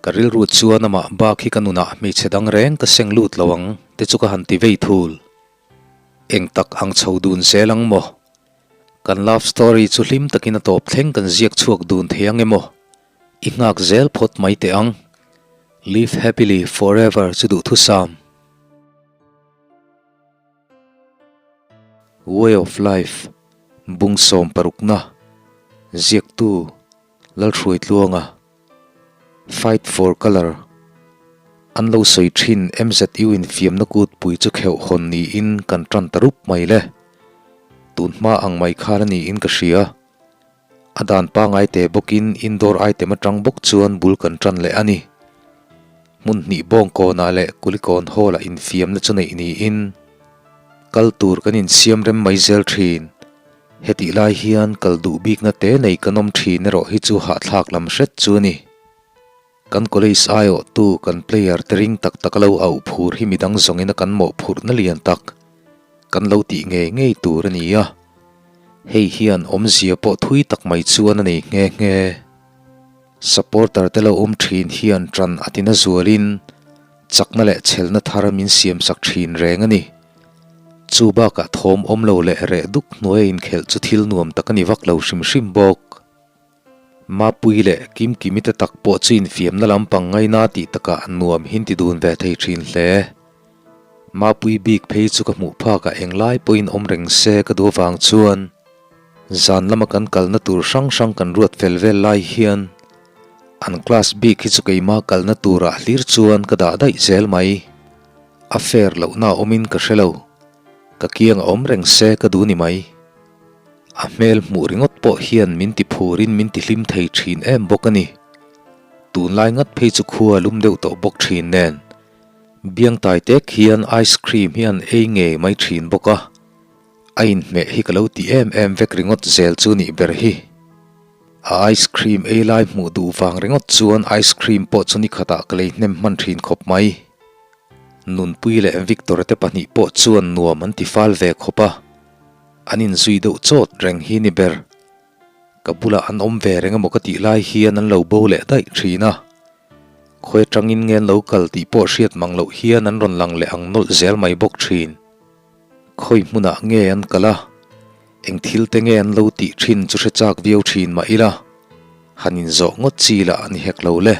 Ka rilru chuan amah bak hi ka nunah hmeichhe dang reng ka seng lut lo ang te chu ka han ti vei thul. Eng tak ang chho dun zel ang maw? Kan love story chu hlim takin a tawp thleng kan ziak chhuak dun thei ang emaw? I nghak zel phawt mai teh ang. Live happily forever chu duhthusam. Way of Life, Bung 60na, Ziaktu, Lalhruaitluanga, Fight for Colour, An lo sawi thin MZU infiamna kutpui chu kheuh hawn niin kan tan ta rup mai le. Tun hma ang mai khan a niin ka hria. A dan pangai te bawkin indoor item atang bawk chuan bul kan tan leh a ni. Hmun hnih bawng kawnah leh Kulikawn Hall ah infiamna chu neih niin kal tur kan insiam rem mai zel thin. Hetih lai hian kal duh bikna te nei kan awm thin erawh hi chu hahthlak lam hret chu a ni. Kan college aiawhtu kan player te ring tak tak a lo auh phur hi midang zawngin a kan mawhphurhna lian tak kan lo tih ngei ngei tur a ni a. Hei hian awmzia pawh thui tak mai chuan a nei nghe nghe. Supporter te lo awm thin hian ṭan a tina zualin chakna leh chhelna thar min siamsak thin reng a ni. Chu bakah thawm awm lo leh reh duk hnuaia inkhelh chu thil nuam tak a ni vak lo hrim hrim bawk. Mapui leh Kimkimi te tak pawh chu infiamna lampang ngaina tih takah nuam hin ti dun ve thei thin hle. Mapui bik phei chu ka hmuh phakah englai pawhin awm reng se ka duh avang chuan zan lama kan kalna tur hrang hrang kan ruat fel vel lai hian an class bik hi chu keimah kalna turah hlir chuan ka dah daih zel mai. A fair lohna awmin ka hre lo. Ka kiang a awm reng se ka duh ni mai. A hmel hmuh ringawt pawh hian min ti phurin min ti hlim thei thin em bawk a ni. Tunlai ngat phei chu khua a lum deuh tawh bawk thin nen. Biangtai tek hian ice cream hi an ei ngei mai thin bawk a, a inhmeh hi ka lo ti em em vek ringawt zel chu nih ber hi. A ice cream ei lai hmuh duh vang ringawt chuan ice cream pawh chu nikhatah ka lei hnem hman thin khawp mai. Nunpui leh Victor te pahnih pawh chuan nuam an ti fal ve khawp a. An inzui deuh chawt reng hi ni ber. Ka bulah an awm ve reng emaw ka tih lai hian an lo bo leh daih thin a. Khawi atangin nge an lo kal tih pawh hriat mang loh hian an rawn lang leh ang nawlh zel mai bawk thin. Khawi hmunah nge an kal a, eng thil te nge an lo tih thin chu hre chak viau thin mah ila, han inzawh ngawt chi lah a ni hek lo le.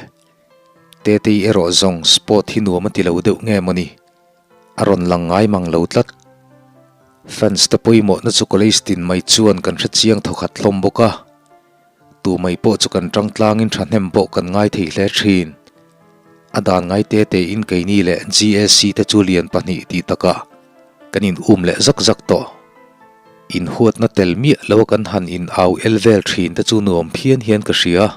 Tetei erawh zawng sport hi nuam a ti lo deuh nge mawni? A rawn lang ngai mang lo tlat. Fans te pawimawhna chu college tin mai chuan kan hre chiang thawkhat hlawm bawk a. Tu mai pawh chu kan tang tlangin thahnem pawh kan ngai thei hle thin. A dan ngai te tein keini leh GAC te chu lian pahnih tih takah kan in um leh zak zak tawh. Inhuatna tel miah lo a kan han in au el vel thin te chu nuam phian hian ka hria.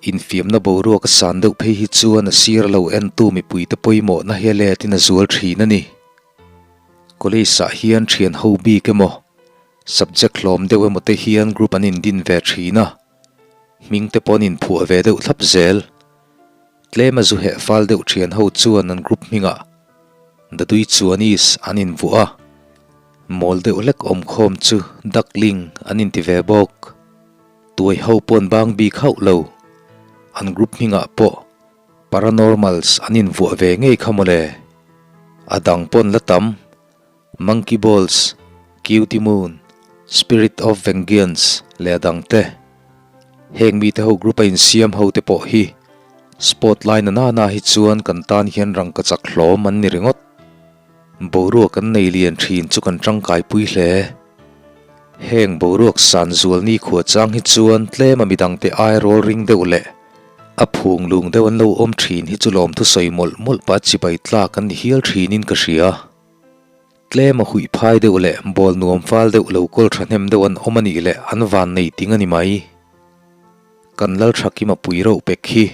Infiamna boruak a san deuh phei hi chuan a sir lo entu mipuite pawimawhna hi a letin a zual thin a ni. College ah hian thian ho bik emaw, subject hlawm deuh emaw te hian group an indin ve thin a, hming te pawh an inphuah ve deuh thlap zel. Tlem a zu heh fal deuh thian ho chuan an group hmingah Dadui Chuanis an invuah a, mawl deuh hlek awmkhawm chu Duckling an inti ve bawk. Tuai ho pawn bang bik hauh lo. An group hmingah pawh Paranormals an invuah ve ngei kha mawle. A dang pawn la tam, Monkey Balls, Cutie Moon, Spirit of Vengeance leh a dang te. Heng mite ho group a insiam ho te pawh hi sport line a nana hi chuan kan tan hian rangkachak hlawm an ni ringawt. Boruak an nei lian thin chu kan tangkaipui hle. Heng boruak san zual nikhua chang hi chuan tlema midangte ai rawl ring deuh leh a phung lung deuh an lo awm thin hi chu lawmthu sawi mawlh mawlh pah chibai tlak an ni hial thinin ka hria. Tlema huih phai deuh leh bawl nuam fal deuh lo kawl thahnem deuh an awm a nih leh an van nei ting a ni mai. Kan Lalthakima pui reuh pek hi.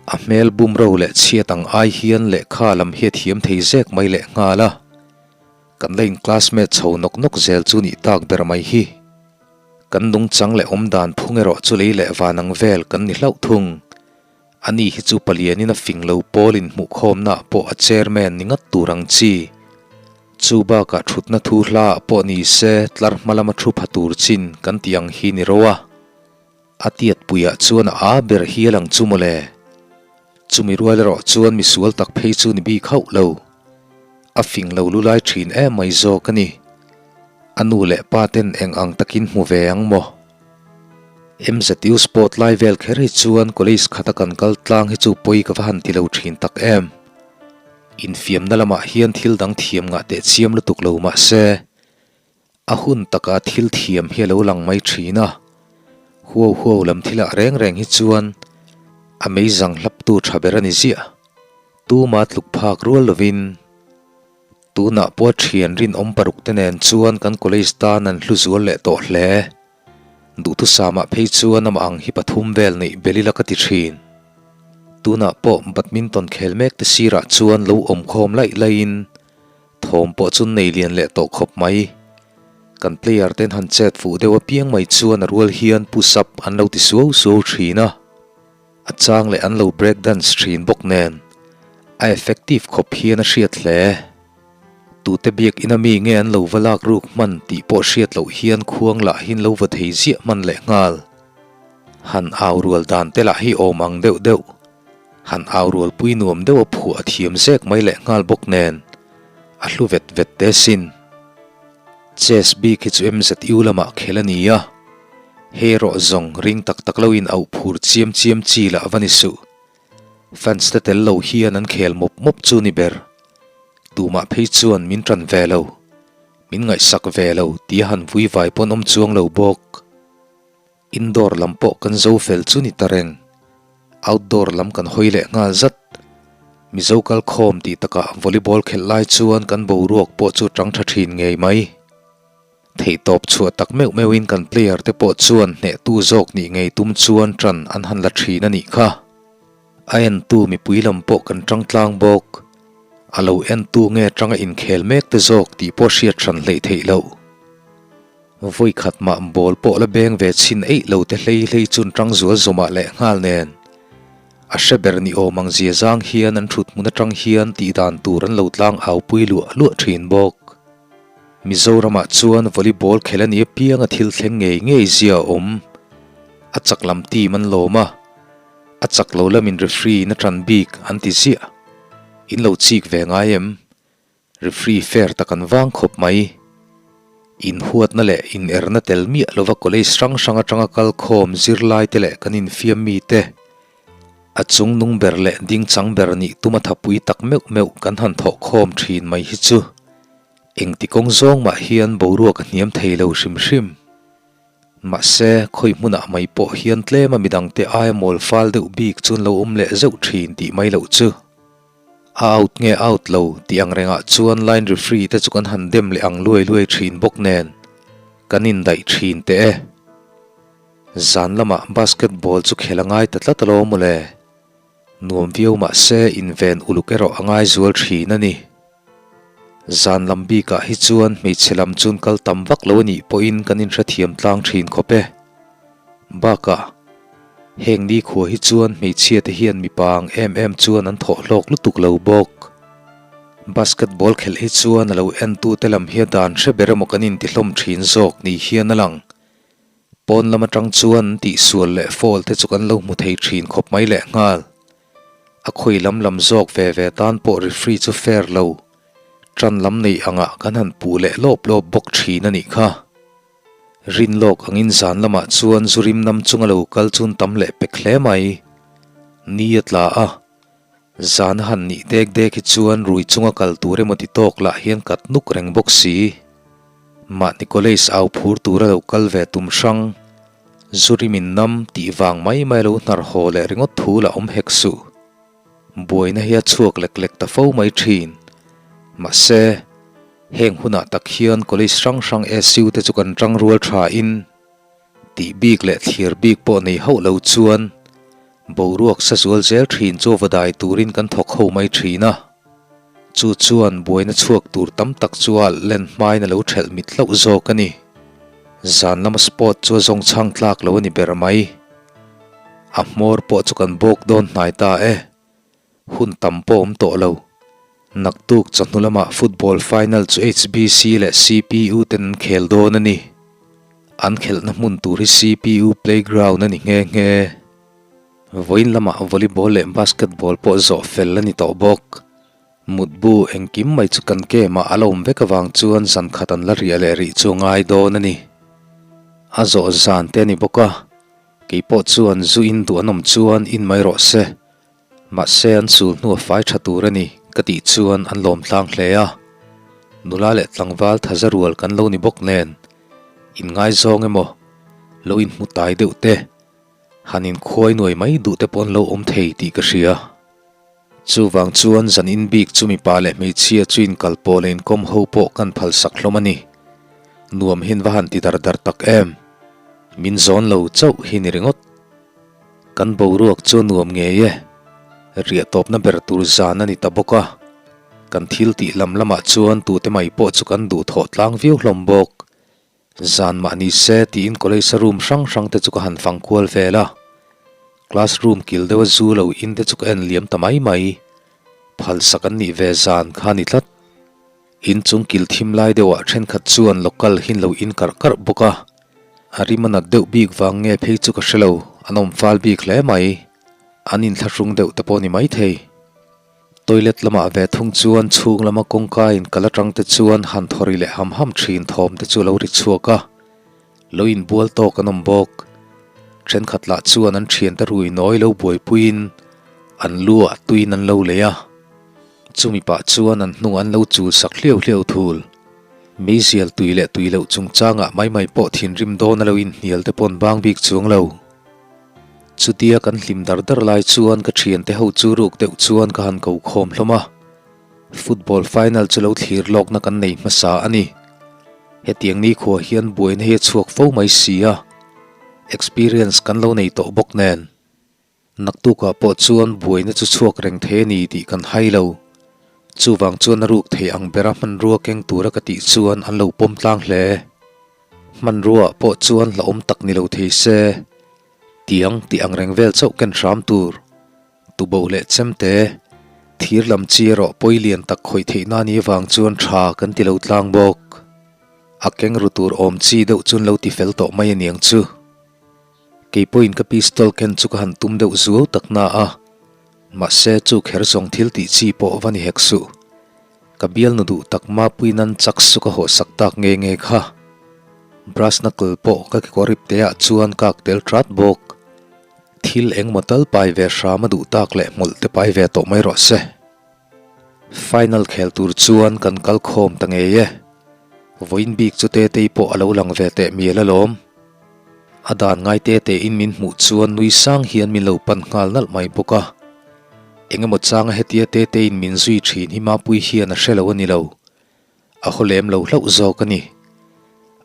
A hmel bum ro leh chhiat ang ai hian lehkha lam hi a thiam thei zek mai leh nghal a. Kan la in classmate chho nawk nawk zel chu nih tak ber mai hi. Kan nungchang leh awmdan phung erawh chu lei leh van ang vel kan ni hlauh thung. Ani hi chu palianin a fing lo pawl in hmuhkhawmna ah pawh a chairman ni ngat tur ang chi. Chu bakah thutna thu hla ah pawh ni se tlar hma lama thu pha tur chin kan tih ang hi ni ro a. A tiatpuiah chuan a aa ber hial ang chu mawle. Chumi rual erawh chuan misual tak phei chu ni bik hauh lo. A fing lo lu lai thin em mai zawk a ni. A nu leh pa ten eng ang takin hmu ve ang maw? MZU sport lai vel kher hi chuan college khata kan kal tlang hi chu pawi ka va han ti lo thin tak em. Infiamna lamah hian thil dang thiam ngah teh chiam lutuk lo mah se, a hun taka thil thiam hi a lo lang mai thin a. Huau huau lam thilah reng reng hi chuan a meizang hlaptu tha ber a ni ziah. Tuma tluk phak rual lovin tunah pawh thian rinawm paruk te nen chuan kan college tan an hlu zual leh tawh hle. Duhthusam ah phei chuan amah ang hi pathum vel neih bel ila ka ti thin. Tunah pawh badminton khel mek te sirah chuan lo awm khawm laih laihin thawm pawh chu nei lian leh tawh khawp mai. Kan player ten han chet fuh deuh apiang mai chuan a rual hian push up an lo ti suau suau thin a. A chang leh an lo break dance thin bawk nen a effective khawp hian a hriat hle. Tute biakina mi nge an lo va lak ruk hman tih pawh hriat loh hian khuang lah hin lo va thei ziah hman leh nghal. Han au rual dan te lah hi awm ang deuh deuh. Han au rual pui nuam deuh a phuah a thiam zek mai leh nghal bawk nen a hlu vet vet te sin. Chess bik hi chu MZU lamah khel a ni a, hei erawh zawng ring tak tak loin auh phur chiam chiam chi lah va ni suh. Fans te tel lo hian an khel mawp mawp chu ni ber. Tumah phei chuan min tan ve lo, min ngaihsak ve lo tia han vui vai pawn awm chuang lo bawk. Indoor lam pawh kan zo fel chu ni ta reng. Outdoor lam kan hawi leh nghal zat. Mizo kal khawm tih takah volleyball khelh lai chuan kan boruak pawh chu tang tha thin ngei mai. Theihtawp chhuah tak meuh meuhin kan player te pawh chuan hnehtu zawk nih ngei tum chuan tan an han la thin a nih kha. A entu mipui lam pawh kan tang tlang bawk. A lo entu nge tanga inkhel mek te zawk tih pawh hriat hran hleih theih loh. Vawi khat mah ball pawh la beng ve chhin eih lo te hlei hlei chun tang zual zawmah leh nghal nen. A hre ber ni awm ang zia zang hian an thut hmun atang hian tih dan tur an lo tlang au pui luah luah thin bawk. Mizoramah chuan volleyball khel a ni apiang a thil thleng ngei ngei zia a awm. A chak lam team an lawm a, a chak lo lamin referee in a tan bik an ti ziah. In lo chik ve ngai em? Referee fair tak an vang khawp mai. Inhuatna leh inerna tel miah lova college hrang hrang atanga kal khawm zirlai te leh kan infiam mi te, a chung nung ber leh ding chang ber nih tuma thapui tak meuh meuh kan han thawh khawm thin mai hi chu engti kawng zawng mah hian boruak a hniam thei lo hrim hrim. Mahse, khawi hmunah mai pawh hian tlema midangte aia mawl fal deuh bik chu an lo awm leh zeuh thin tih mai loh chu. A out nge out lo tih ang rengah chuan line referee te chu kan han dem leh ang luai luai thin bawk nen kan indaih thin teh e. Zan lamah basketball chu khel a ngai ta tlat alawm mawle. Nuam viau mah se inven uluk erawh a ngai zual thin a ni. Zan lam bikah hi chuan hmeichhe lam chun kal tam vak lo a nih pawhin kan inhrethiam tlang thin khawp e. Bakah, heng nikhua hi chuan hmeichhia te hian mipa ang em em chuan an thawh hlawk lutuk lo bawk. Basketball khelh hi chuan a lo entute lam hi a dan hre ber emaw kan intihlawm thin zawk ni hian a lang. Pawn lam atang chuan tihsual leh foul te chu kan lo hmu thei thin khawp mai lehnghal. A khawi lam lam zawk ve ve tan pawh referee chu fair lo, ṭan lam nei angah kan han puh leh lawp lawp bawk ṭhin a nih kha. Rin lawk angin zan lamah chuan zu rim nam chunga lo kal chun tam leh pek hle mai. Ni a tla a, zan a han nih dek dek hi chuan rui chunga kal tur emaw ti tawk lah hian kat nuk reng bawk si. Mahni college au phur tura lo kal ve tum hrang. Zu rimin nam tih vang mai mai lo hnar haw leh ringawt thu la awm hek suh. Buaina hi a chhuak lek lek ta fo mai thin. Mahse, heng hunah tak hian college hrang hrang SU te chu kan tang rual tha in, tih bik leh thlir bik pawh nei hauh lo chuan boruak sa zual zel thin chu va dai turin kan thawk ho mai thin a. Chu chuan buaina chhuak tur tam tak chu a len hmain a lo thelh mit hlauh zawk a ni. Zan lama sport chu a zawng chhang tlak lo a ni ber mai. A hmawr pawh chu kan bawk dawn hnai ta e. Hun tam pawh awm tawh lo. Naktuk chawhnu lamah football final chu HBC leh CPU ten an khel dawn a ni. An khelhna hmun tur hi CPU playground a ni nghe nghe. Vawiin lamah volleyball leh basketball pawh zawh fel a ni tawh bawk. Mutbu engkim mai chu kan game ah a la awm vek avang chuan zan khat an la riah leh rih chu a ngai dawn a ni. A zawh zan te a ni bawk a, kei pawh chuan zu in duh an awm chuan in mai rawh se. Mahse an sul hnu a fai tha tur a ni ka tih chuan an lawm tlang hle a. Nula leh tlangval thaza rual kan lo ni bawk nen, inngaizawng emaw lo inhmu tai deuh te, han inkhuai nuai mai duh te pawh an lo awm thei tih ka hria. Chuvang chuan zan in bik chu mipa leh hmeichhia chu inkal pawh leh inkawm ho pawh kan phal sak hlawm a ni. Nuam hian va han ti dar dar tak em. Min zawn lo chauh hi ni ringawt. Kan boruak chu a nuam ngei e. Riah tawpna ber tur zan a ni ta bawk a. Kan thil tih lam lamah chuan tute mai pawh chu kan duhthawh tlang viau hlawm bawk. Zan mah ni se tiin college a room hrang hrang te chu ka han fang kual vel a. Class room kil deuha zu lo in te chu ka en liam ta mai mai. Phalsak an nih ve zan kha a ni tlat. Inchung kil thim lai deuhah thenkhat chuan local hin lo in karh karh bawk a, a rim a nat deuh bik vang nge phei chu ka hre lo, an awm fal bik hle mai, an inthlahrung deuh te pawh ni maithei. Toilet lamah ve thung chuan chhung lama kawngka in kal atang te chuan han thaw ri leh ham ham thin thawm te chu a lo ri chhuak a, lo inbual tawk an awm bawk. Thenkhat lah chuan an thiante rui nawi lo buaipuiin an lu ah tuiin an lo lei a. Chumi pah chuan an hnung an lo chul sak hliau hliau thul. Meizial tui leh tui loh chungchangah mai mai pawh thinrim dawn a lo inhnial te pawn bang bik chuang lo. Chutia kan hlim dar dar lai chuan ka thiante ho chu ruk deuh chuan ka han ko khawm hlawm a. Football final chu lo thlir lawkna kan nei hmasa a ni. Hetiang nikhua hian buaina hi a chhuak fo mai si a. Experience kan lo nei tawh bawk nen. Naktukah pawh chuan buaina chu chhuak reng thei a ni tih kan hai lo. Chuvang chuan a ruk thei ang bera hmanrua keng tura ka tih chuan an lo pawm tlang hle. Hmanruaah pawh chuan hlauhawm tak ni lo thei se, tiang tih ang reng vel chauh ken hram tur. Tuboh leh chemte, thir lam chi erawh pawi lian tak khawih theihna a nih avang chuan tha kan ti lo tlang bawk. A keng ru tur awm chi deuh chuan lo ti fel tawh mai aniang chu. Kei pawhin ka pistol ken chu ka han tum deuh zuau tak na a, mahse chu kher zawng thil tih chi pawh va ni hek suh. Ka bialnu duh tak mapui nan chak chu ka hawhsak tak nge nge kha. Brass knuckle pawh ka kekawr ip te ah chuan kak tel trat bawk. Thil engmaw tal pai ve hram a duh tak leh hmawlh te pai ve tawh mai rawh se. Final khel tur chuan kan kal khawm ta ngei e. Vawiin bik chu Tetei pawh a lo lang ve teh mial alawm. A dan ngai tete in min hmuh chuan nui sang hian min lo pan nghal nalh mai bawk a. Eng emaw changa hetia tete in min zui thin hi Mapui hian a hre lo a ni lo. A haw lem lo hlauh zawk a ni.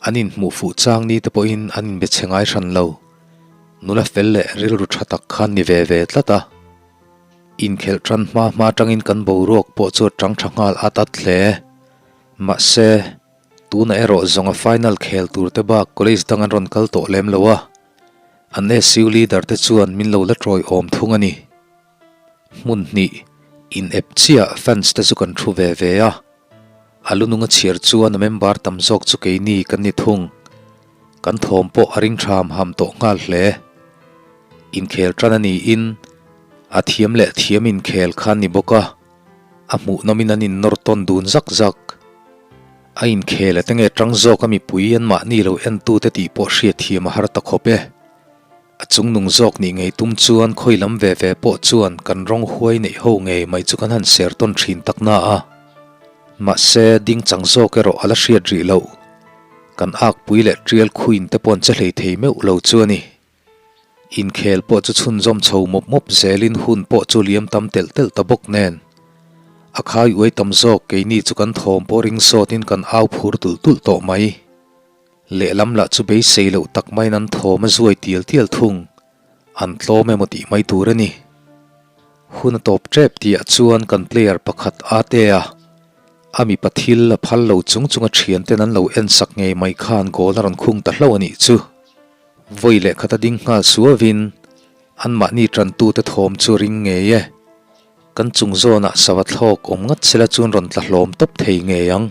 An inhmuh fuh chang ni te pawhin an inbe chhe ngai hran lo. Nula fel leh rilru tha tak khan ni ve ve tlat a. Inkhelh tan hma hma tangin kan boruak pawh chu a tang tha nghal at at hle. Mahse. Tunah erawh zawnga final khel tur te bak college dang an rawn kal tawh lem lo a, an SU leader te chuan min lo la tawi awm thung a ni. Hmun hnih in ep chiah fans te chu kan thu ve ve a, a lu nunga chhiar chuan a member tam zawk chu keini kan ni thung. Kan thawm pawh a ring tham ham tawh nghal hle. Inkhel tan a niin a thiam leh thiam inkhel kha a ni bawk a. A hmuhnawmin an innawr tawn dun zak zak. A inkhel a te nge tang zawk a mipui an mahni lo entute tih pawh hriatthiam a har ta khawp e. A chungnung zawk nih ngei tum chuan khawi lam ve ve pawh chuan kan rawng huai neih ho ngei mai chu kan han ser tawn thin tak na a. Mahse, ding chang zawk erawh a la hriat rih loh. Kan akpui leh tial khuin te pawh an che hlei thei meuh lo chu a ni. Inkhel pawh chu chhunzawm chho mawp mawp zelin hun pawh chu liam tam telh telh ta bawk nen. A khai uai tam zawk keini chu kan thawm pawh ring sawtin kan au phur tulh tulh tawh mai. Lehlam lah chu beisei loh tak maiin an thawm a zuai tial tial thung. An tlawm emaw tih mai tur a ni. Hun a tawp tep tihah chuan kan player pakhat Atea, a mipa thil a phal lo chung chunga thianten an lo ensak ngei mai khan goal a rawn khung ta hlauh a nih chu. Vawi leh khat a ding nghal suavin anmahni tantute thawm chu ring ngei e. Kan chung zawnah sava thlawk awm ngat sela chuan rawn tla hlawm tawp thei ngei ang.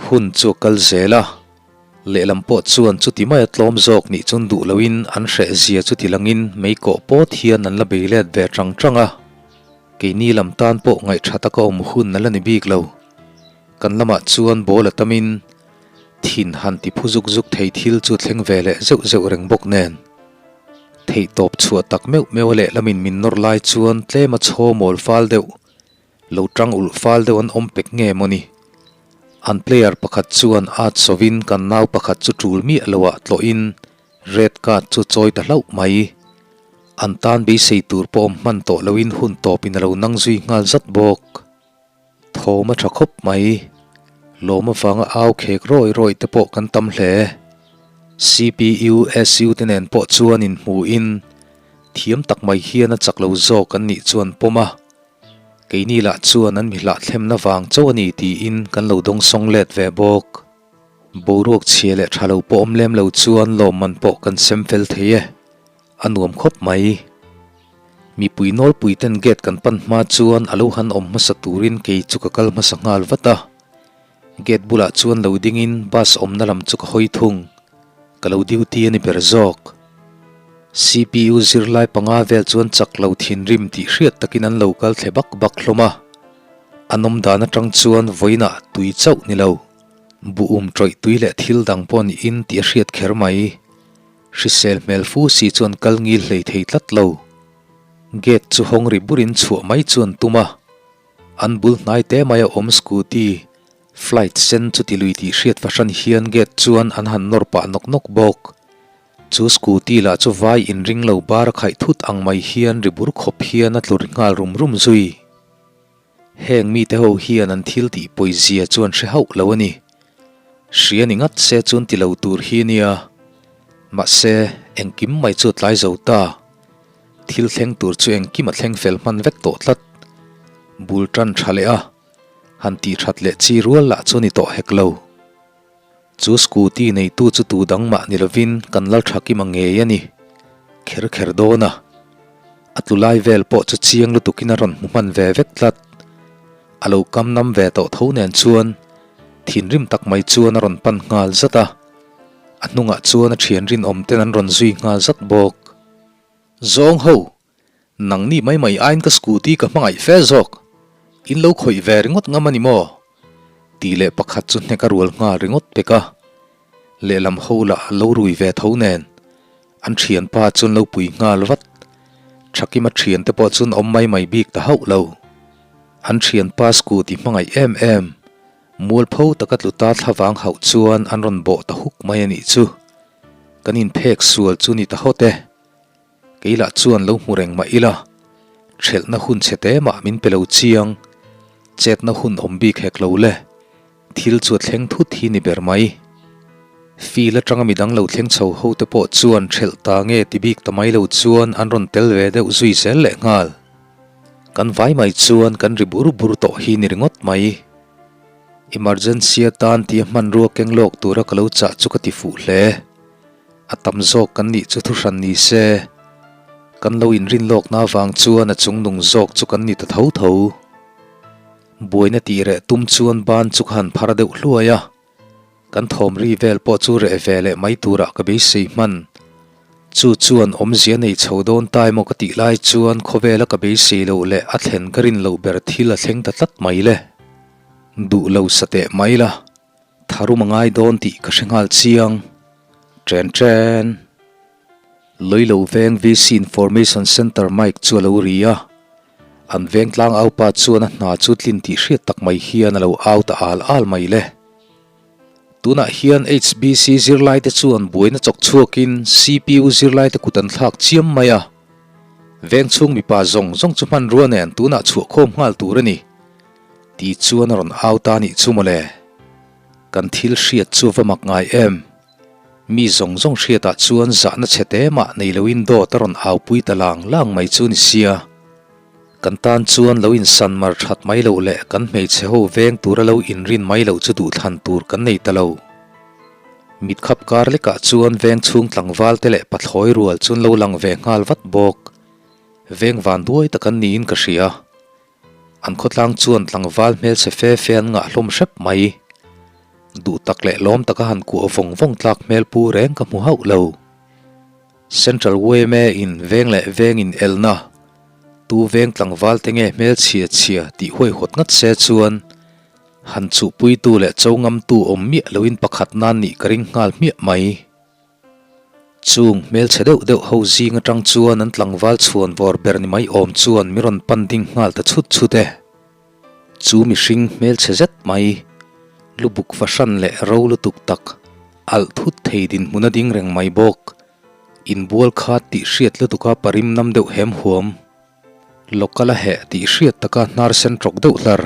Hun chu a kal zel a. Lehlam pawh chuan chuti maia tlawm zawk nih chun duh loin an hreh zia chuti langin mei kawh pawt hian an la bei let ve tang tang a. Keini lam tan pawh ngaih tha taka awm hun a la ni bik lo. Kan lamah chuan ball a tamin thin han ti phu zuk zuk thei thil chu thleng ve leh zeuh zeuh reng bawk nen. Theihtawp chhuah tak meuh meuh a lehlamin min nawr lai chuan tlem a chhaw mawl fal deuh. Lo tang ulh fal deuh an awm pek nge mawni? An player pakhat chuan at sawin kan nau pakhat chu tul miah loah tlawhin red card chu chawi ta hlauh mai. An tan beisei tur pawh awm hman tawh loin hun tawpin a lo nang zui nghal zat bawk. Thawm a tha khawp mai. Lawm avanga au khek rawi rawi te pawh kan tam hle. CPU, SU te nen pawh chuan inhmuhin thiam tak mai hian a chak lo zawk an nih chuan pawm a. Keini lah chuan an mi hlahthlemna vang chauh a ni tiin kan lo dawngsawng let ve bawk. Boruak chhia leh tha lo pawh awm lem lo chuan lawmman pawh kan sem fel thei e, a nuam khawp mai. Mipui nawlpui ten gate kan pan hma chuan a lo han awm hmasa turin kei chu ka kal hmasa nghal vat a. Gate bulah chuan lo dingin bus awmna lam chu ka hawi thung. Ka lo duty a ni ber zawk. CPU zirlai panga vel chuan chak lo thinrim tih hriat takin an lo kal thle bak bak hlawm a. An awm dan atang chuan vawiinah tui chauh ni lo. Buhum tawih tui leh thil dang pawh niin tih a hriat kher mai. Hrisel hmel fu si chuan kal ngil hlei thei tlat lo. Gate chu hawng ri burin chhuah mai chuan tum a. An bul hnai te mai a awm scooty, flight sen chu ti lui tih hriat fahran hian gate chuan an han nawr pah nawk nawk bawk. Chu scooty lah chu vai inring lo bar a khaih thut ang mai hian ri bur khawp hian a tlu ri nghal rum rum zui. Heng mite ho hian an thil tih pawizia chu an hre hauh lo a ni. Hria ni ngat se chuan ti lo tur hi nia. Mahse, engkim mai chu a tlai zo ta. Thil thleng tur chu engkim a thleng fel hman vek tawh tlat. Bul tan tha leh a, han tih that leh chi rual lah chu ni tawh hek lo. Chu scooty neitu chu tu dang mah ni lovin kan lal tha kim a ngei a ni. Kher kher dawn a. A tlu lai vel pawh chu chiang lutukin a rawn hmu hman ve vek tlat. A lo kam nam ve tawh tho nen chuan thinrim tak mai chuan a rawn pan nghal zat a. A hnungah chuan a thian rinawm ten an rawn zui nghal zat bawk. Zawng ho, nangni mai mai aiin ka scooty ka hmangaih fe zawk, in lo khawih ve ringawt ngam a ni maw? Tih leh pakhat chu hnek a rual nghal ringawt pek a, lehlam ho lah a lo rui ve tho nen, an thianpa chuan lo pui nghal vat. Thakima thiante pawh chuan awm mai mai bik ta hauh lo. An thianpa scooty hmangaih em em, mualpho taka tlu ta thlavang hauh chuan an rawn bawh ta huk mai a nih chu. Kan inphek sual chu ni ta hawt e. Kei lah chuan lo hmu reng mah ila, ṭhelhna hun chhe te mah min pe lo chiang. Chetna hun awm bik hek lo le. Thil chu a thleng thut hi ni ber mai. Field aṭanga midang lo thleng chho ho te pawh chuan ṭhelh ta nge ti bik ta mai lo chuan an rawn tel ve deuh zui zel leh nghal. Kan vai mai chuan kan ri bur bur tawh hi ni ringawt mai. Emergency atan tia hmanrua keng lawk tura ka lo chah chu ka ti fuh hle. A tam zawk kan nih chu thuhran ni se, kan lo inrin lawkna avang chuan a chungnung zawk chu kan ni ta tho tho. Buaina tih reh tum chuan ban chu ka han phar deuh hluai a. Kan thawm ri vel pawh chu reh ve leh mai turah ka beisei hman. Chu chuan awmzia nei chho dawn ta emaw ka tih lai chuan khawvela ka beisei loh leh a thlen ka rin loh ber thil a thleng ta tlat mai le. Duh lo sa teh mai la, tharum a ngai dawn tih ka hre nghal chiang. Chen chen. Loilo veng VC Information Centre mic chu a lo ri a. An veng tlang aupa chuan a hna chu tlin tih hriat tak mai hian a lo au ta al al mai le. Tunah hian HBC zirlaite chuan buaina chawk chhuakin CPU zirlaite kut an thlak chiam mai a. Veng chhung mipa zawng zawng chu hmanrua nen tunah chhuah khawm nghal tur a ni. Ti chuan a rawn au ta nih chu mawle. Kan thil hriat chu va mak ngai em. Mi zawng zawng hriatah chuan zahna chhe te mah nei loin dawt a rawn aupui ta lang lang mai chu ni sia. Kan tan chuan lo insan mar that mai loh leh kan hmeichhe ho veng tura lo inrin mai loh chu duhthlan tur kan nei ta lo. Mitkhap kar lekah chuan veng chhung tlangval te leh pathlawi rual chuan lo lang ve nghal vat bawk. Veng van duai tak an niin ka hria. An khawtlang chuan tlangval hmelchhe fe fe an ngah hlawm hrep mai. Duh tak leh lawm taka han kuah vawng vawng tlak hmel pu reng ka hmu hauh lo. Central yma in veng leh veng in elna, tu veng tlangval te nge hmel chhia chhia tih huaihawt ngat se chuan han chuhpuitu leh cho ngamtu awm miah loin pakhat nan nih ka ring nghal hmiah mai. Chung hmelchhe deuh deuh ho zing atang chuan an tlangval chhuan vawr ber ni mai awm chuan mi rawn pan ding nghal ta chhut chhut e. Chu mihring hmelchhe zet mai, lubuk fahran leh ro lutuk tak, alh thut thei dinhmun a ding reng mai bawk. Inbual khat tih hriat lutuka parim nam deuh hem huam. Local a heh tih hriat taka hnar sen tawk deuh hlar.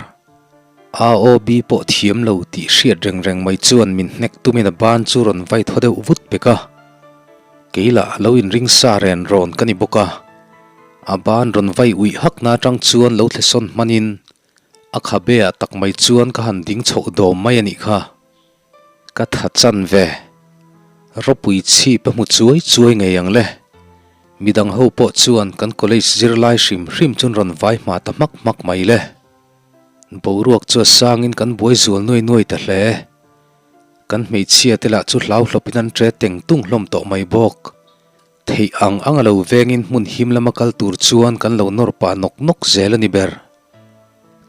AOB pawh thiam lo tih hriat reng reng mai chuan min hnek tumin a ban chu rawn vai thaw deuh vut pek a. Kei lah lo inring sa ren rawn ka ni bawk a. A ban rawn vai uih hakna atang chuan lo thlesawn hmanin a khabe ah tak mai chuan ka han ding chhoh dawm mai a nih kha. Ka tha chan ve. Ropui chhip a hmu chuai chuai ngei ang le. Midang ho pawh chuan kan college zirlai hrim hrim chun rawn vai hma ta hmak hmak mai le. Boruak chu a sangin kan buai zual nuai nuai ta hle. Kan hmeichhia te lah chu hlau hlawpin an ṭe teng tung hlawm tawh mai bawk. Theih ang ang a lo vengin hmun him lama kal tur chuan kan lo nawr pah nawk nawk zel a ni ber.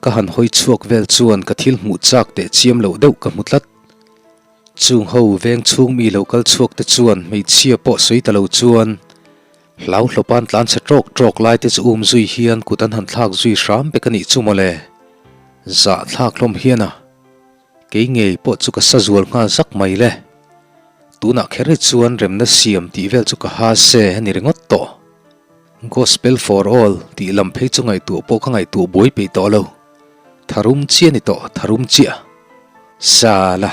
Ka han hawi chhuak vel chuan ka thil hmuh chak teh chiam loh deuh ka hmu tlat. Chung ho veng chhung mi lo kal chhuak te chuan hmeichhia pawh sawi ta lo chuan hlau hlawpan tlan chhe tawk tawk lai te chu um zui hian kut an han thlak zui hram pek a nih chu mawle. Zah thlak hlawm hian a. Kei ngei pawh chu ka sa zual nghal zak mai le. Tunah kher hi chuan remna siam tih vel chu ka ha se a ni ringawt tawh. Gospel for all tih lam phei chu ngaihtuah pawh ka ngaihtuah buai peih tawh lo. Tharum chiah a ni tawh, tharum chiah. Sala.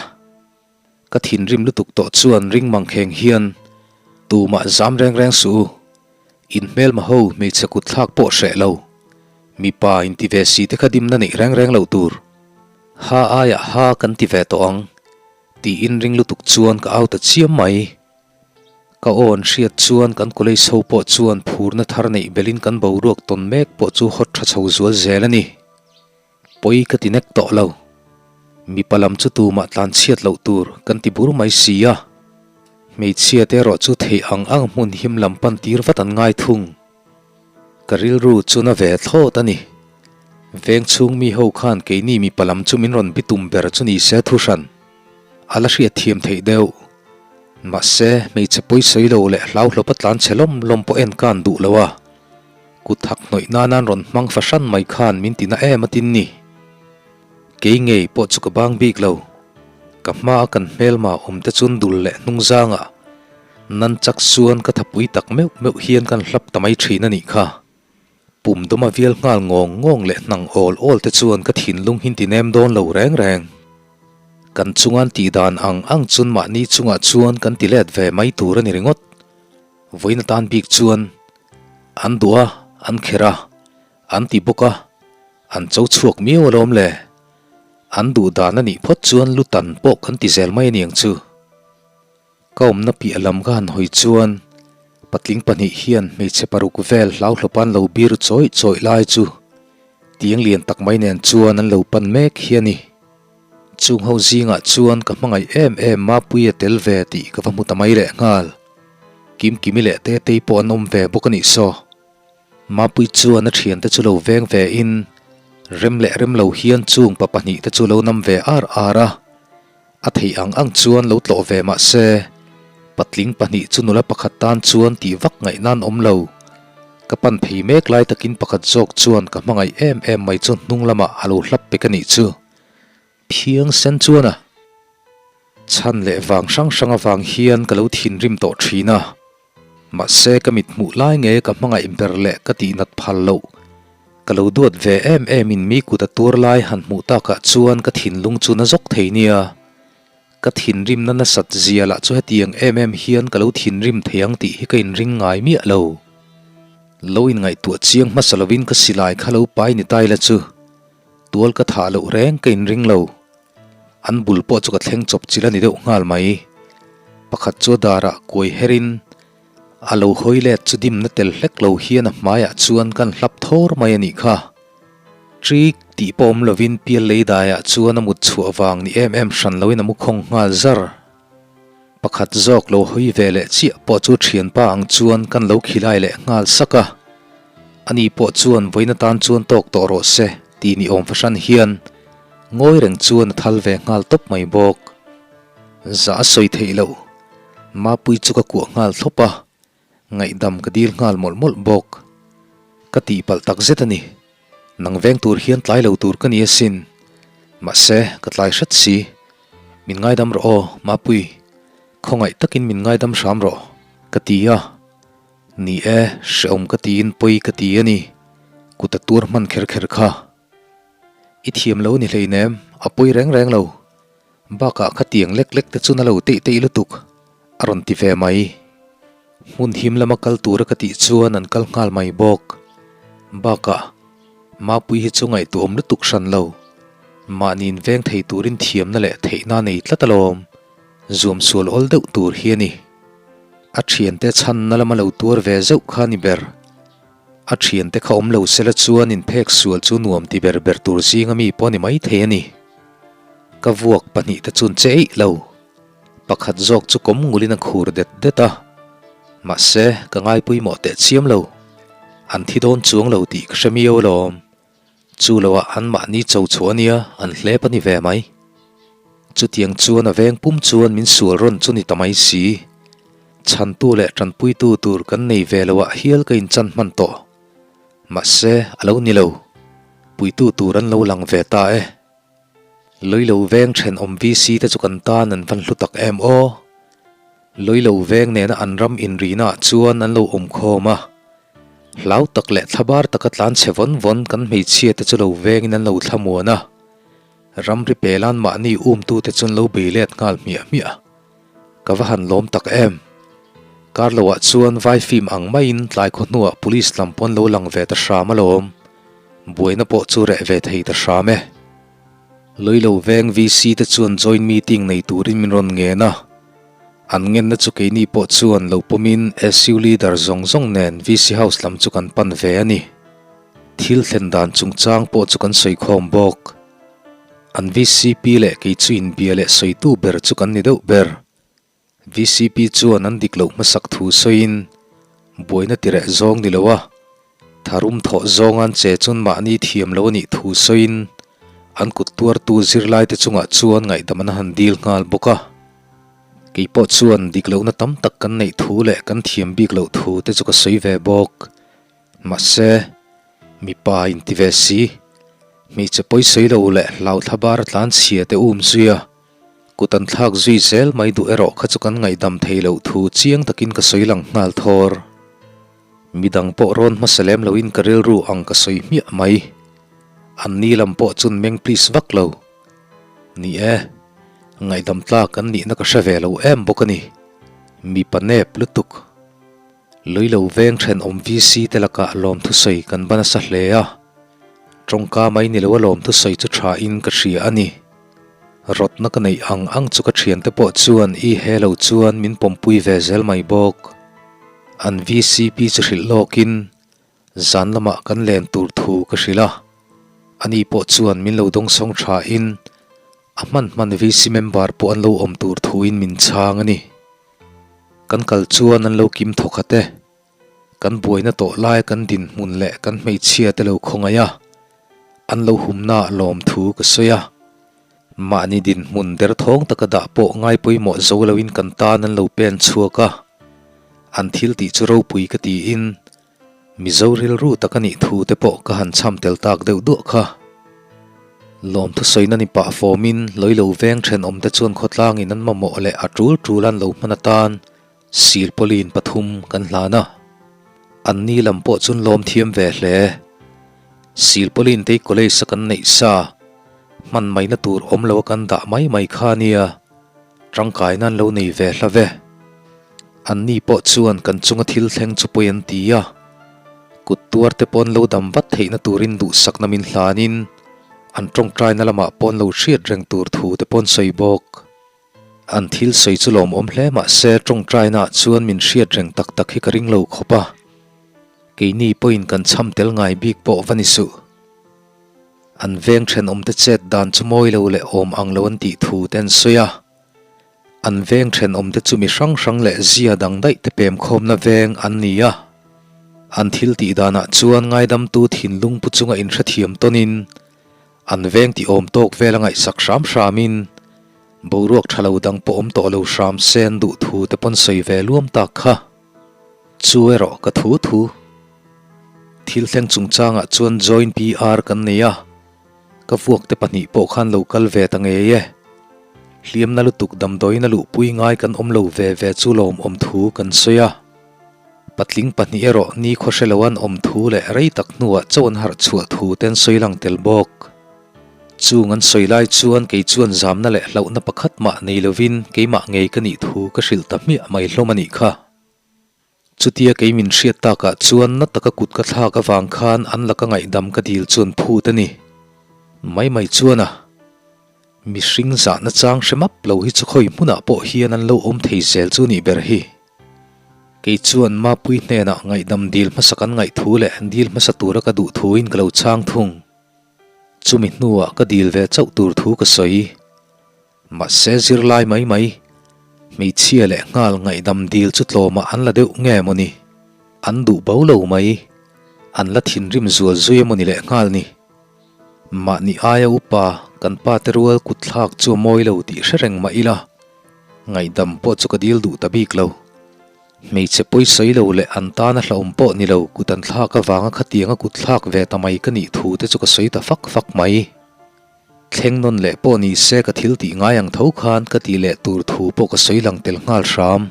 Ka thinrim lutuk tawh chuan ring mangkheng hian tumah zam reng reng suh u. In hmelma ho hmeichhe kut thlak pawh hreh lo. Mipa inti ve si te kha dimna neih reng reng loh tur. Ha aiah ha kan ti ve tawh ang tiin ring lutuk chuan ka au ta chiam mai. Ka aw an hriat chuan kan college ho pawh chuan phurna thar neih belhin kan boruak tawn mek pawh chu hawt tha chho zual zel a ni. Pawi ka ti nek tawh lo. Mipa lam chu tumah tlan chhiat loh tur kan ti bur mai si a. Hmeichhia te erawh chu theih ang ang hmun him lam pan tir vat an ngai thung. Ka rilru chu na ve thlawt a ni. Veng chhung mi ho khan keini mipa lam chu min rawn bitum ber chu ni se thuhran. A la hriat thiam theih deuh. Mahse, hmeichhe pawisawi lo leh hlauhlawpa tlan chhe lawm lawm pawh en kan duh lo a. Kut hak hnawih nan an rawn hmang fahran mai khan min ti na em a tin ni. Kei ngei pawh chu ka bang bik lo. Ka hmaa kan hmelma awm te chun dul leh hnung zangah nan chak chuan ka thapui tak meuh meuh hian kan hlap ta mai thin a nih kha. Pum dawma vial nghal ngawng ngawng leh hnang awl awl te chuan ka thinlung hin ti nem dawn lo reng reng. Kan chungan tih dan ang ang chun mahni chungah chuan kan ti let ve mai tur a ni ringawt. Vawiin atan bik chuan an duh a, an kher a, an ti bawk a, an cho chhuak miau alawm le. An duh dan a nih phawt chuan lu tan pawh kan ti zel mai a niang chu. Ka awmna piah lam ka han hawi chuan patling pahnih hian hmeichhe paruk vel hlauhlawpan lo bir chawih chawih lai chu tiang lian tak mai nen chuan an lo pan mek hi a ni. Chung ho zingah chuan ka hmangaih em em Mapuia tel ve tih ka va hmu ta mai leh nghal. Kimkimi leh Tetei pawh an awm ve bawk a nih saw. Mapui chuan a thiante chu lo veng ve in rem leh rem lo hian chung pa pahnih te chu lo nam ve ar ar a. A theih ang ang chuan lo tlawh ve mah se, patling pahnih chu nula pakhat tan chuan tih vak ngaih nan awm lo. Ka pan phei mek lai takin pakhat zawk chuan ka hmangaih em em mai chu hnung lamah a lo hlap pek a nih chu. Phiang sen chuan a chhan leh vang hrang hrang avang hian ka lo thinrim tawh thin a. Mahse ka mit hmuh lai nge ka hmangaih ber leh ka tihnat phal loh. Ka lo duat ve em em in mi kut a tuar lai han hmuh takah chuan ka thinlung chu na zawk thei nia. Ka thinrimna nasat zia lah chu hetiang em em hian ka lo thinrim thei ang tih hi ka inring ngai miah lo. Lo inngaihtuah chiang hmasa lovin ka silai kha lo pai ni tai la chu tual ka thah loh reng ka inring lo. An bul pawh chu ka thleng chawp chilh a ni deuh nghal mai. Pakhat chu a darah kuai herin a lo hawi let chu dimna tel hlek lo hian a hmaiah chuan kan hlap thawr mai a nih kha. Trik! tih pawh awm lovin pial lei daiah chuan a mut chhuah vang ni em em hran loin a mu khawng nghal zar. Pakhat zawk lo hawi ve leh chiah pawh chu thianpa ang chuan kan lo khilai leh nghal sak a. Ani pawh chuan vawiin atan chuan tawk tawh rawh se tih ni awm fahran hian ngawi reng chuan a thal ve nghal tawp mai bawk. Zah a sawi theih loh. Mapui chu ka kuah nghal thlawp a, ngaihdam ka dil nghal mawlh mawlh bawk. Ka tihpalh tak zet a ni. Nang veng tur hian tlai lo tur ka ni asin. Mahse, ka tlai hret si. Min ngaidam rawh aw, Mapui. Khawngaih takin min ngaidam hram rawh, ka ti a. Ni e, hrehawm ka tiin pawi ka ti a ni. Kut a tuar hman kher kher kha. I thiam lo ni hleinem, a pawi reng reng lo. Bakah khatiang lek lek te chu na lo teih teih lutuk, a rawn ti ve mai. Hmun him lama kal tura ka tih chuan an kal nghal mai bawk. Bakah, Mapui hi chu ngaihtuahawm lutuk hran lo. Mahni inveng thei turin thiamna leh theihna a nei tlat alawm. Zuam sual awl deuh tur hi a ni. A thiante chhanna lama lo tuar ve zeuh kha a ni ber. A thiante kha awm lo sela chuan inphek sual chu nuam ti ber ber tur zinga mi pawh a ni maithei a ni. Ka vuak pahnihte chuan che eih lo. Pakhat zawk chu kawm ngulin a khur det det a. Mahse, ka ngaipawimawh teh chiam lo. An thi dawn chuang lo tih ka hre miau alawm. Chu loah anmahni cho chhuah a nia, an hlep a ni ve mai. Chutiang chuan a veng pum chuan min sual rawn chu ni ta mai si. Chhantu leh tanpuitu tur kan nei ve loah hial ka inchan hman tawh. Mahse, a lo ni lo. Puitu tur an lo lang ve ta e. Lawilo veng thenawm VC te chu kan tan an van hlu tak em aw. Lawilo veng nena an ram inrihnaah chuan an lo awm khawm a. Hlau tak leh thlabar taka tlan chhe vawn vawn kan hmeichhia te chu lo vengin an lo thlamuan a. Ramri pelan mahni umtute chu an lo bei let nghal hmiah hmiah. Ka va han lawm tak em? Kar loah chuan vai film ang maiin tlai khaw hnuah police lam pawn lo lang ve ta hram alawm. Buaina pawh chu reh ve thei ta hram e. Lawilo veng VC te chuan joint meeting nei turin min rawn ngen a. An ngenna chu keini pawh chuan lo pawmin SU leader zawng zawng nen VC house lam chu kan pan ve a ni. Thil thlen dan chungchang pawh chu kan sawi khawm bawk. An vcp leh kei chu inbia leh sawitu ber chu kan ni deuh ber. Vcp chuan an dik loh hmasak thu sawiin buaina tireh zawng ni lo a, tharum thawh zawnga an che chun mahni thiam lo a nih thu sawiin an kut tuartu zirlaite chungah chuan ngaihdam an han dil nghal bawk a. Kei pawh chuan dik lohna tam tak kan neih thu leh kan thiam bik loh thu te chu ka sawi ve bawk. Mahse, mipa inti ve si, hmeichhe pawisawi lo leh hlauthla bar tlan chhia te um zui a, kut an thlak zui zel mai duh erawh kha chu kan ngaihdam thei loh thu chiang takin ka sawi lang nghal thawr. Midang pawh rawn hmasa lem loin ka rilru ang ka sawi hmiah mai. Anni lam pawh chun meng please vak lo. Ni e, ngaihdam tlak an nihna ka hre ve lo em bawk a ni. Mipa nep lutuk. Luilo veng thenawm VC te lakah lawmthusawi kan va nasa hle a, tawngka mai ni loa lawmthusawi chu tha in ka hria a ni. Rawtna ka neih ang ang chu ka thiante pawh chuan i he lo chuan min pawmpui ve zel mai bawk. An VCP chu hrilh lawkin zan lamah kan len tur thu ka hrilh a, ani pawh chuan min lo dawngsawng tha in a hman hman VC member pawh an lo awm tur thuin min chhang a ni. Kan kal chuan an lo kim thawk khat e. Kan buaina tawh lai kan dinhmun leh kan hmeichhia te lo khawngaih a, an lo humna ah lawm thu ka sawi a. Mahni dinhmun derthawng taka dah pawh ngai pawimawh zo loin kan tan an lo pen chhuak a. An thil tih chu ropui ka tiin Mizo rilru tak a nih thu te pawh ka han chham tel tak deuh duah kha. Lawmthu sawina ni pah fawmin lawilo veng thenawm te chuan khawtlangin an mamawh leh a tul tul an lo hman atan silpawlin pathum kan hlan a. An ni lam pawh chun lawm thiam ve hle. Silpawlin te college a kan neih sa hman maina tur awm lo a kan dah mai mai kha nia. Tangkaina an lo nei ve hla ve. Anni pawh chuan kan chunga thil thleng chu pawi an ti a, kut tuar te pawn lo dam vat theihna turin duhsakna min hlanin an tawngtaina lamah pawn lo hriat reng tur thu te pawn sawi bawk. An thil sawi chu lawmawm hle mah se tawngtainaah chuan min hriat reng tak tak hi ka ring lo khawp a, keini pawhin kan chham tel ngai bik pawh va ni suh. An veng thenawmte chet dan chu mawi lo leh awm ang lo an tih thu te an sawi a. An veng thenawmte chu mi hrang hrang leh zia dang daih te pem khawmna veng an ni a. An thil tih danah chuan ngaidamtu thinlung pu chunga inhrethiam tawnin an veng tih awm tawk vel a ngaihsak hram hramin boruak tha lo dang pawh awm tawh lo hram se an duh thu te pawn sawi ve luam tak kha. Chu erawh ka thu thu. Thil thleng chungchangah chuan joint PR kan nei a. Ka vuak te pahnih pawh khan lo kal ve ta ngei e. Hliamna lutuk damdawiin a luhpui ngai kan awm lo ve ve chu lawmawm thu kan sawi a. Patling pahnih erawh ni khaw hre lo an awm thu leh rei tak hnuah chauh an harh chhuah thu te an sawi lang tel bawk. Chung an sawi lai chuan kei chuan zamna leh hlauhna pakhat mah nei lovin keimah ngei ka nih thu ka hrilh ta hmiah mai hlawm a nih kha. Chutia kei min hriat takah chuan na taka kut ka thlak avang khan an laka ngaihdam ka dil chuan phut a ni. Mai mai chuan a mihring zahna chang hre map lo hi chu khawi hmunah pawh hian an lo awm thei zel chu nih ber hi. Kei chuan Mapui hnenah ngaihdam dil hmasa kan ngaih thu leh dil hmasa tura ka duh thuin ka lo chhang thung. Chumi hnuah ka dil ve chauh tur thu ka sawi. Mahse zirlai mai mai, hmeichhia leh nghal ngaihdam dil chu tlawmah an la deuh nge maw ni? An duh bo lo mai, an la thinrim zual zui emaw ni leh nghal ni? Mahni aia upa kan pa te rual kut thlak chu a mawi lo tih hre reng mah ila, ngaihdam pawh chu ka dil duh ta bik lo. Hmeichhe pawisawi lo leh an tana hlauhawm pawh ni lo kut an thlak avanga khatianga kut thlak ve ta mai ka nih thu te chu ka sawi ta fak fak mai. Thleng nawn leh pawh ni se ka thil tih ngai ang tho khan ka tih leh tur thu pawh ka sawi lang tel nghal hram.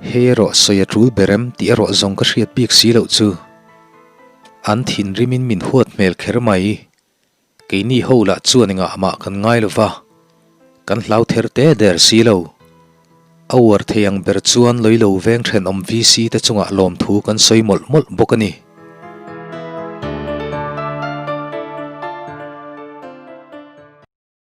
Hei erawh sawi a tul ber em tih erawh zawng ka hriat bik si loh chu. An thinrimin min huat hmel kher mai. Keini ho lah chuan engah mah kan ngai lo va, kan hlau ther te der si lo. A uar thei ang ber chuan lawilo veng thenawm VC te chungah lawmthu kan sawi mawlh mawlh bawk a ni.